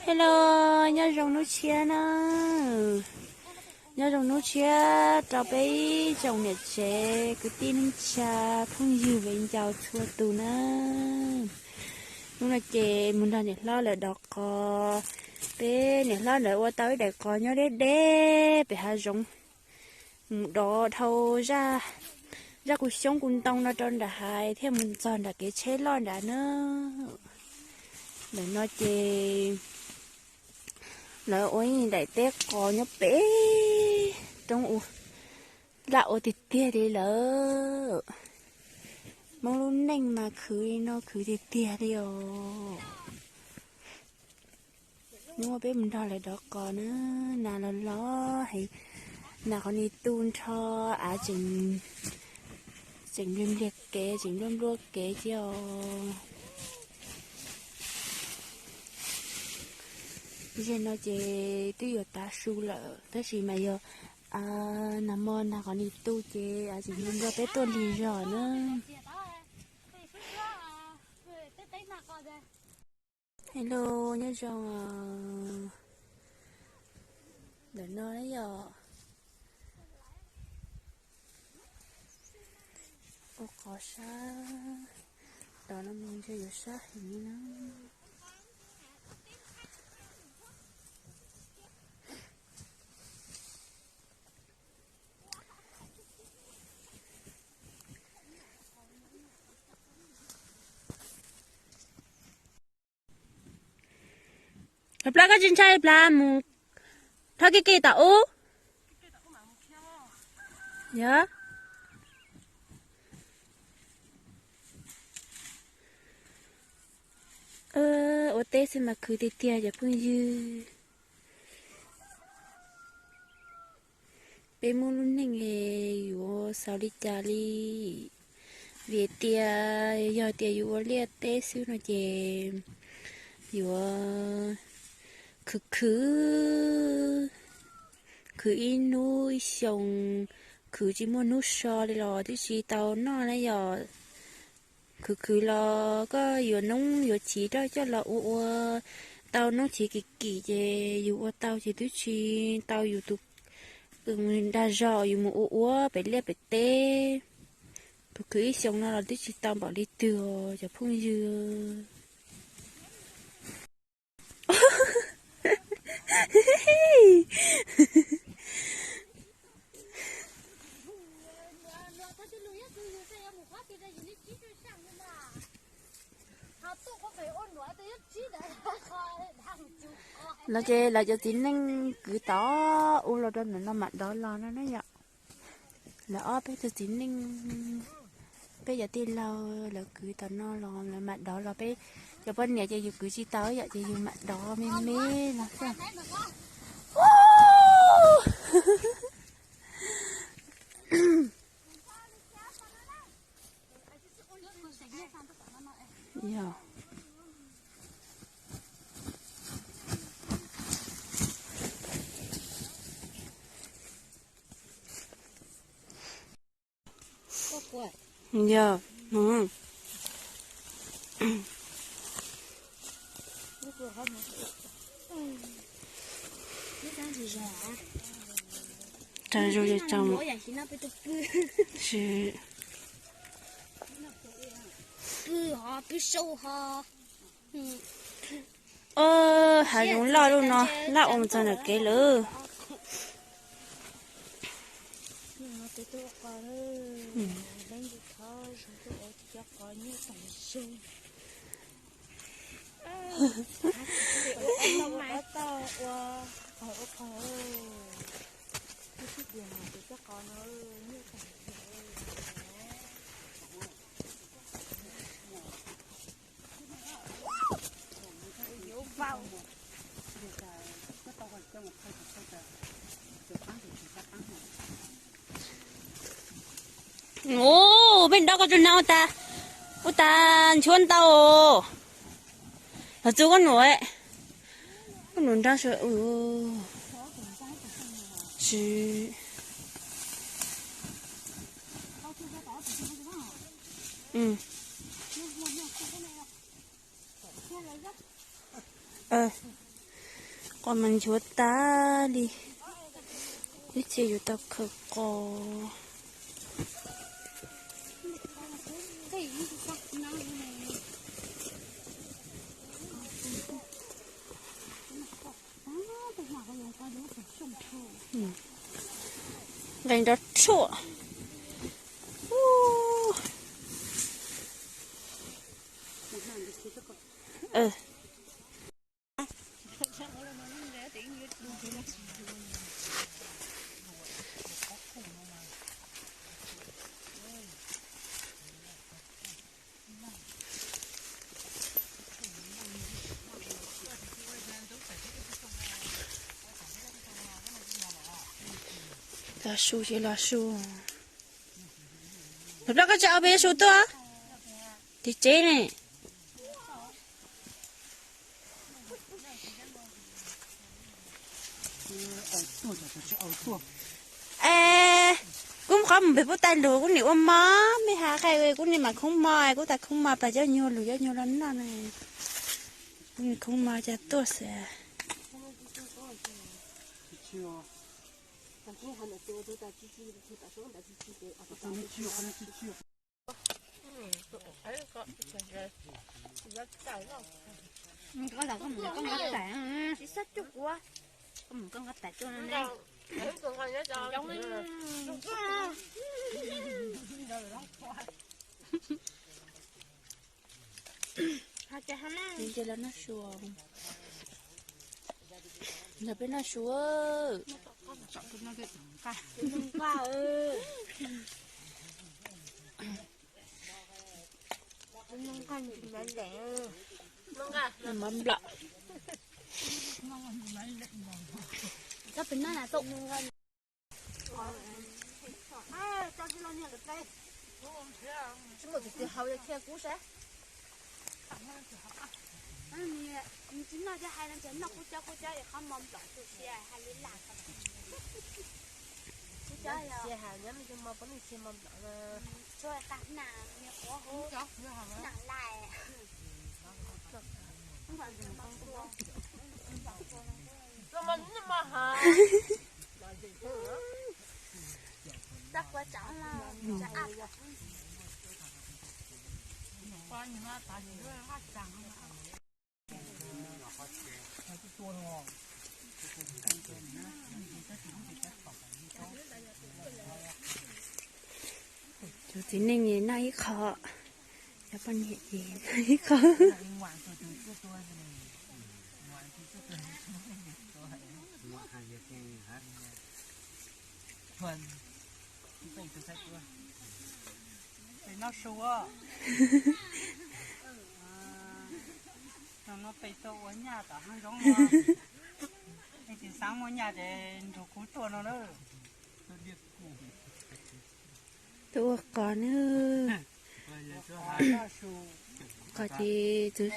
Hello, nyob zoo hnub tshiab na. Nyob zoo hnub tshiab rau peb tsoom niam tsev kwv tij neej tsa phooj ywg viv ncaus txhua tus na. Hnub no ces mus nrog niam hlob lawv dov qos. Peb niam hlob lawv ua tau ib daim qos nyob deb deb pem hav zoov. Mus dov dhau zaj, zaj kuv xyoob kuv ntoo no rau nram hais thiaj mus txog nram kev tsheb loj nrad na. Ntawm no ces lawv ua ib daim teb qos nyob pem roob u, laj ua tiag tiag li lawm. Hmoob lub neej mas khwv li no khwv tiag tiag li os. Hnub no peb mus nrog lawv dov qos na, nas los los heev, nas qhov ni tu nrho, av tseem, tseem npliag npliag kev, tseem npluaj npluaj kev thiab os. Zaum no ces twb yuav tav su lawm tab sis mas yog nag hmo nas qhov ni tu ces av tseem npluaj npluaj peb tuaj lig zog na. Hello, nyob zoo. Ntawm no yog ua qos sab, los no ntshe yuav sab heev li na. Plas, koj tsis ntshai plas mus thob kiv kiv tom ub? Yog. Ua teb xwb mas khwv tiag tiag cov phooj ywg. Peb muaj lub neej yuav xaus li cas li? Vim tias yog tias yus ua liaj teb xwb no ces yuav khwv khwv, khwv ib hnub ib xyoos, khwv tsis muaj hnub so li los twb tsis tau noj na yom. Khwv khwv los koj yuav noob yuav chiv rau coj los ua ua tau noob chiv kim kim ces yus ua tau ces twb tsis tau yus tus dag zog yus mus ua ua pem liaj pem teb. Khwv khwv ib xyoos no los twb tsis tau npaum li twg os cov phooj ywg. No ces lawv cov txiv neej kwv tod ua los rau ntawm no mam dov los no na yom. Lawv ob peb tug txiv neej, peb cov tij laug lawv kwv tom no los lawv mam dov los, peb cov poj niam ces yus kwv tsis tau yom ces yus mam dov me me los xwb. Yog. Yog. Tsaug zog, tsaug. Pw ho pw sau ho. Hav zoov loj lub no, laj ua mus txog nram kev lawm. Ub, peb dob koj tug na ua tas, ua tas nchuav ntau. Los txug koj num, koj num nrog sawv. Qos mas nchuav tas li, ib txhia yuav tau khaws qos. Nqes nrov tshuaj. Los su ces los su. Thaum plaub koj tsis au peb su tuaj tim tsev ne. Es kuv qhov mus pem pub tais lus kuv nim ua mov, mej has qhia kuv nim mam khoob mov, kuv tas khoob mov plas cov nyuag lus cov nyuag los noj na. Kuv nim khoob mov cas tuaj xwb. Koj los koj mus koj nqa tais, tsis txhob cuj kuv, koj mus koj nqa tais tuaj ne. Ces los noj su, los peb noj su. Mov nplam. Tsis muaj tus twg haus li thiaj kub sab. Nws tsis noj cov hais no, nws noj kub cov kub cov es qhov mos nplom tu siav hais li laj. Kub cov siav hais nyob me cov mos pov nws siav mos nplom na. Tshuav tag na, me quav huv na lais. Cov txiv neej noj ib qho, cov poj niam ces noj ib qho. Pem noj su, no pem tuaj ua nyaj tom hav zoov no, nej tsis xav muaj nyaj ces nrug kuv tuaj no na. Tuaj ua qos na. Qos ces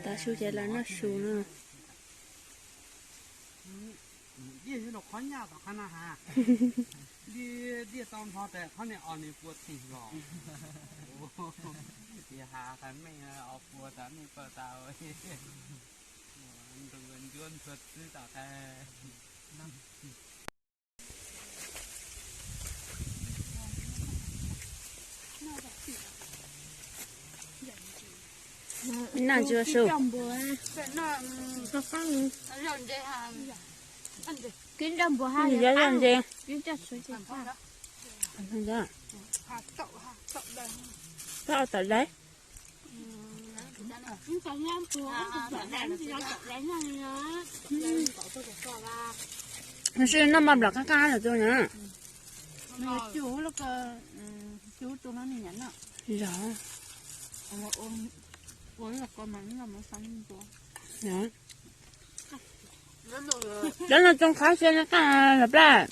tav su ces los noj su no. Diaj yuav los qhov nyaj tom qhov no ha. Diaj tau nrho tas qhov niag os nws puas tig los. Ces has tas mej os puas tas mej pawg tas nrug ncuab ntxhua txwb tom qab. Noj ntsuag su. Kib nrog npua ha, kib nrog su. Koj tawm dai. Noj maj nplom qab qab lawm tus na. Yog. Cov no tsoo qhov xia no qab los plab.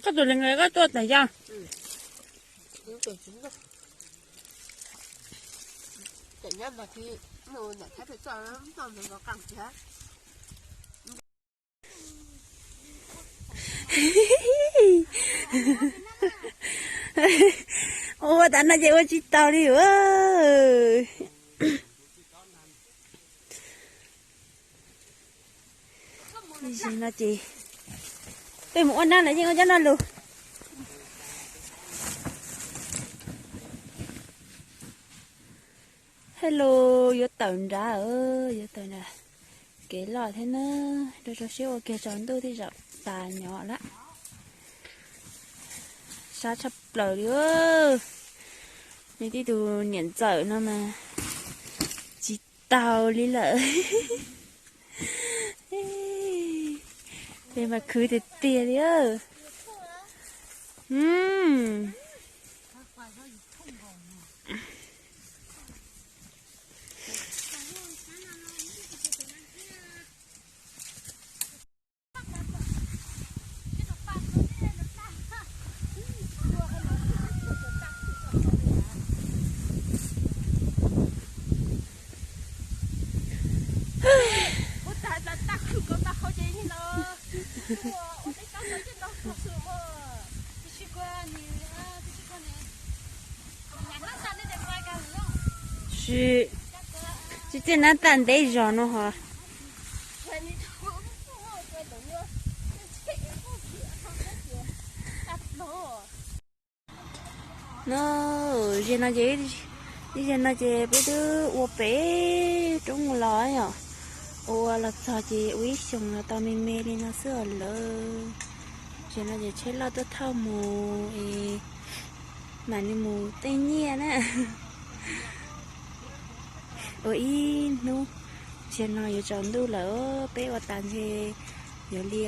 Koj tus le nqe koj tuaj tas yog. Ua tas no ces ua tsis tau li. Tam sim no ces peb mus ua nab lawm yeej ua cov no lus. Hello, yuav tawm nrad, yuav tawm nrad. Kev loj thiab na, rau rau siab ua kiag tsaus ntuj thiaj zaum tas nyob lawm. Sab tshaj plaws li. Nej tib tug niam ntxawm no mas tsis taus li lawm. Peb mas khwv tiag tiag li. Tsis, tsis txawj nab tag ntev zog no hos. No, zaum no ces, zaum no ces peb twb ua pem roob los yom. Ua los txog ces ua ib xyoos los tau me me li no xwb os lawm. Zaum no ces tsheb loj tuaj thauj mus es mam li mus tej nyiaj na. Ua ib hnub, zaum no yuav tsaus ntuj lawm, peb ua tas ntshe yuav li,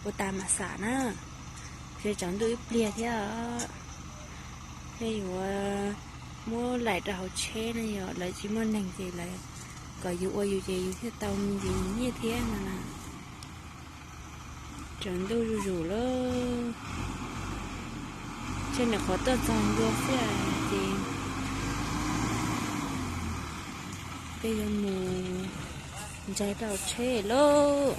ua tas mam xam na. Ntshe tsaus ntuj ib pliag thiab. Thiab yuav muab laim rau hauv tsheb no yom, lawv tsis muaj neeg ces lawv kom yus ua yus ces yus thiaj tau me ntsis nyiaj thiab no na. Tsaus ntuj zuj zus lawm. Tsheb nws qhuav tuaj txog ncua xwb ces peb yuav mus ntsaig rau tsheb lauj.